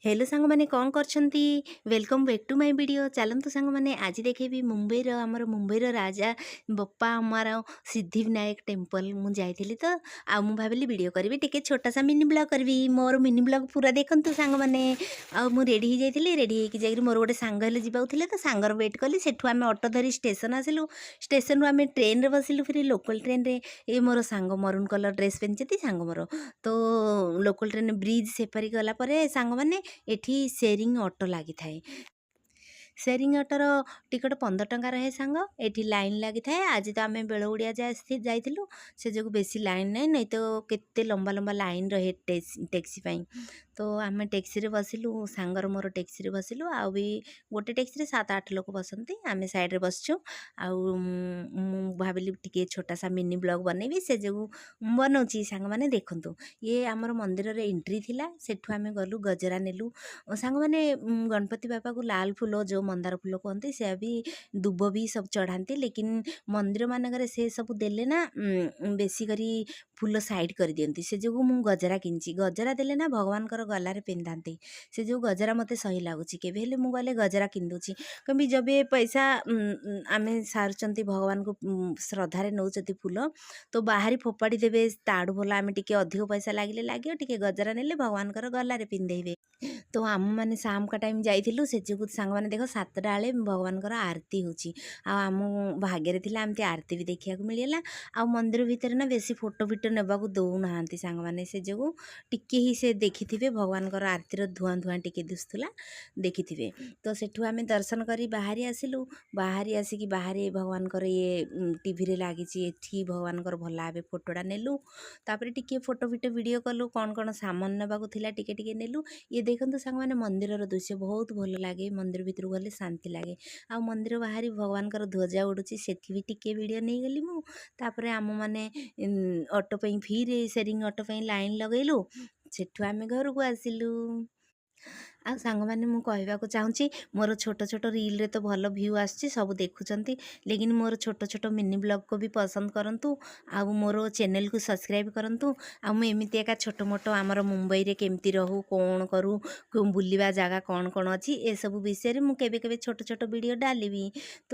Hello ସାଙ୍ଗମାନେ, କ'ଣ କରୁଛନ୍ତି? Welcome back to my video. ଚାଲନ୍ତୁ ସାଙ୍ଗମାନେ, ଆଜି ଦେଖେଇବି ମୁମ୍ବାଇର, ଆମର ମୁମ୍ବାଇର ରାଜା ବପ୍ପା, ଆମର ସିଦ୍ଧିବିନାୟକ ଟେମ୍ପଲ୍ ମୁଁ ଯାଇଥିଲି ତ ଆଉ ମୁଁ ଭାବିଲି ଭିଡ଼ିଓ କରିବି, ଟିକେ ଛୋଟ ସା ମିନି ବ୍ଲଗ୍ କରିବି। ମୋର ମିନି ବ୍ଲଗ୍ ପୁରା ଦେଖନ୍ତୁ ସାଙ୍ଗମାନେ। ଆଉ ମୁଁ ରେଡ଼ି ହେଇଯାଇଥିଲି। ରେଡ଼ି ହେଇକି ଯାଇକରି ମୋର ଗୋଟେ ସାଙ୍ଗ ହେଲେ ଯିବାକୁ ଥିଲେ ତ ସାଙ୍ଗର ୱେଟ୍ କଲି। ସେଠୁ ଆମେ ଅଟୋ ଧରି ଷ୍ଟେସନ୍ ଆସିଲୁ। ଷ୍ଟେସନରୁ ଆମେ ଟ୍ରେନ୍ରେ ବସିଲୁ ଫେରି ଲୋକାଲ୍ ଟ୍ରେନ୍ରେ। ଏ ମୋର ସାଙ୍ଗ ମରୁନ୍ କଲର୍ ଡ୍ରେସ୍ ପିନ୍ଧିଛନ୍ତି ସାଙ୍ଗ ମୋର। ତ ଲୋକାଲ୍ ଟ୍ରେନ୍ ବ୍ରିଜ୍ ସେପାରି ଗଲା ପରେ ସାଙ୍ଗମାନେ, ଏଠି ସେରିଂ ଅଟୋ ଲାଗିଥାଏ। ସେରିଂ ଅଟୋର ଟିକେଟ୍ 15 ଟଙ୍କା ରହେ ସାଙ୍ଗ। ଏଠି ଲାଇନ୍ ଲାଗିଥାଏ। ଆଜି ତ ଆମେ ବେଳଉଡ଼ିଆ ଯାଇଥିଲୁ, ସେ ଯୋଗୁଁ ବେଶୀ ଲାଇନ୍ ନାହିଁ, ନାଇଁ ତ କେତେ ଲମ୍ବା ଲମ୍ବା ଲାଇନ୍ ରହେ ଟ୍ୟାକ୍ସି ପାଇଁ। ତ ଆମେ ଟ୍ୟାକ୍ସିରେ ବସିଲୁ, ସାଙ୍ଗର ମୋର ଟ୍ୟାକ୍ସିରେ ବସିଲୁ। ଆଉ ବି ଗୋଟେ ଟ୍ୟାକ୍ସିରେ ସାତ ଆଠ ଲୋକ ବସନ୍ତି। ଆମେ ସାଇଡ଼୍ରେ ବସିଛୁ। ଆଉ ମୁଁ ଭାବିଲି ଟିକେ ଛୋଟା ସା ମିନି ବ୍ଲଗ୍ ବନେଇବି, ସେ ଯୋଗୁଁ ବନଉଛି। ସାଙ୍ଗମାନେ ଦେଖନ୍ତୁ, ଇଏ ଆମର ମନ୍ଦିରରେ ଏଣ୍ଟ୍ରି ଥିଲା। ସେଠୁ ଆମେ ଗଲୁ, ଗଜରା ନେଲୁ ସାଙ୍ଗମାନେ। ଗଣପତି ବାପାକୁ ଲାଲ ଫୁଲ, ଯେଉଁ ମନ୍ଦାର ଫୁଲ କୁହନ୍ତି, ସେୟା ବି ଦୁବ ବି ସବୁ ଚଢ଼ାନ୍ତି। ଲେକିନ୍ ମନ୍ଦିର ମାନଙ୍କରେ ସେ ସବୁ ଦେଲେ ନା ବେଶୀ କରି ଫୁଲ ସାଇଡ଼୍ କରିଦିଅନ୍ତି। ସେ ଯୋଗୁଁ ମୁଁ ଗଜରା କିଣିଛି। ଗଜରା ଦେଲେ ନା ଭଗବାନଙ୍କର ଗଲାରେ ପିନ୍ଧାନ୍ତି। ସେ ଯୋଉ ଗଜରା ମୋତେ ସହି ଲାଗୁଛି। କେବେ ହେଲେ ମୁଁ ଗଲେ ଗଜରା କିଣିଦେଉଛି। କବି ଯେବେ ପଇସା ଆମେ ସାରୁଛନ୍ତି, ଭଗବାନଙ୍କୁ ଶ୍ରଦ୍ଧାରେ ନେଉଛନ୍ତି ଫୁଲ, ତ ବାହାରି ଫୋପାଡ଼ି ଦେବେ। ତାଠୁ ଭଲ ଆମେ ଟିକେ ଅଧିକ ପଇସା ଲାଗିଲେ ଲାଗିବ, ଟିକେ ଗଜରା ନେଲେ ଭଗବାନଙ୍କର ଗଲାରେ ପିନ୍ଧେଇବେ। ତ ଆମମାନେ ଶାମ ଟାଇମ୍ ଯାଇଥିଲୁ। ସେ ଯୋଗୁଁ ସାଙ୍ଗମାନେ ଦେଖ, 7ଟା ବେଳେ ଭଗବାନଙ୍କର ଆରତି ହେଉଛି। ଆଉ ଆମ ଭାଗ୍ୟରେ ଥିଲା, ଏମିତି ଆରତି ବି ଦେଖିବାକୁ ମିଳିଗଲା। ଆଉ ମନ୍ଦିର ଭିତରେ ନା ବେଶୀ ଫଟୋ ଫିଟୋ ନେବାକୁ ଦେଉନାହାନ୍ତି ସାଙ୍ଗମାନେ। ସେ ଯୋଗୁଁ ଟିକେ ହିଁ ସେ ଦେଖିଥିବେ, ଭଗବାନଙ୍କର ଆରତିର ଧୂଆଁ ଧୂଆଁ ଟିକେ ଦିଶୁଥିଲା, ଦେଖିଥିବେ। ତ ସେଠୁ ଆମେ ଦର୍ଶନ କରି ବାହାରି ଆସିଲୁ। ବାହାରି ଆସିକି ବାହାରେ ଭଗବାନଙ୍କର ଇଏ ଟିଭିରେ ଲାଗିଛି, ଏଠି ଭଗବାନଙ୍କର ଭଲ ଭାବେ ଫଟୋଟା ନେଲୁ। ତାପରେ ଟିକେ ଫଟୋ ଫିଟୋ ଭିଡ଼ିଓ କଲୁ। କ'ଣ କ'ଣ ସାମାନ ନେବାକୁ ଥିଲା, ଟିକେ ଟିକେ ନେଲୁ। ଇଏ ଦେଖନ୍ତୁ ସାଙ୍ଗମାନେ, ମନ୍ଦିରର ଦୃଶ୍ୟ ବହୁତ ଭଲ ଲାଗେ। ମନ୍ଦିର ଭିତରକୁ ଗଲେ ଶାନ୍ତି ଲାଗେ। ଆଉ ମନ୍ଦିର ବାହାରି ଭଗବାନଙ୍କର ଧ୍ୱଜା ଉଡ଼ୁଛି, ସେଠି ବି ଟିକେ ଭିଡ଼ିଓ ନେଇଗଲି ମୁଁ। ତାପରେ ଆମମାନେ ଅଟୋ ପାଇଁ ଫିର୍ ସେରିଂ ଅଟୋ ପାଇଁ ଲାଇନ୍ ଲଗେଇଲୁ। ସେଠୁ ଆମେ ଘରକୁ ଆସିଲୁ। ଆଉ ସାଙ୍ଗମାନେ, ମୁଁ କହିବାକୁ ଚାହୁଁଛି, ମୋର ଛୋଟ ଛୋଟ ରିଲ୍ରେ ତ ଭଲ ଭ୍ୟୁ ଆସୁଛି, ସବୁ ଦେଖୁଛନ୍ତି। ଲେକିନ୍ ମୋର ଛୋଟ ଛୋଟ ମିନି ବ୍ଲଗ୍କୁ ବି ପସନ୍ଦ କରନ୍ତୁ ଆଉ ମୋର ଚ୍ୟାନେଲ୍କୁ ସବସ୍କ୍ରାଇବ୍ କରନ୍ତୁ। ଆଉ ମୁଁ ଏମିତି ଏକା ଛୋଟ ମୋଟ ଆମର ମୁମ୍ବାଇରେ କେମିତି ରହୁ, କ'ଣ କରୁ, କେଉଁ ବୁଲିବା ଜାଗା କ'ଣ କ'ଣ ଅଛି, ଏସବୁ ବିଷୟରେ ମୁଁ କେବେ କେବେ ଛୋଟ ଛୋଟ ଭିଡ଼ିଓ ଡାଲିବି। ତ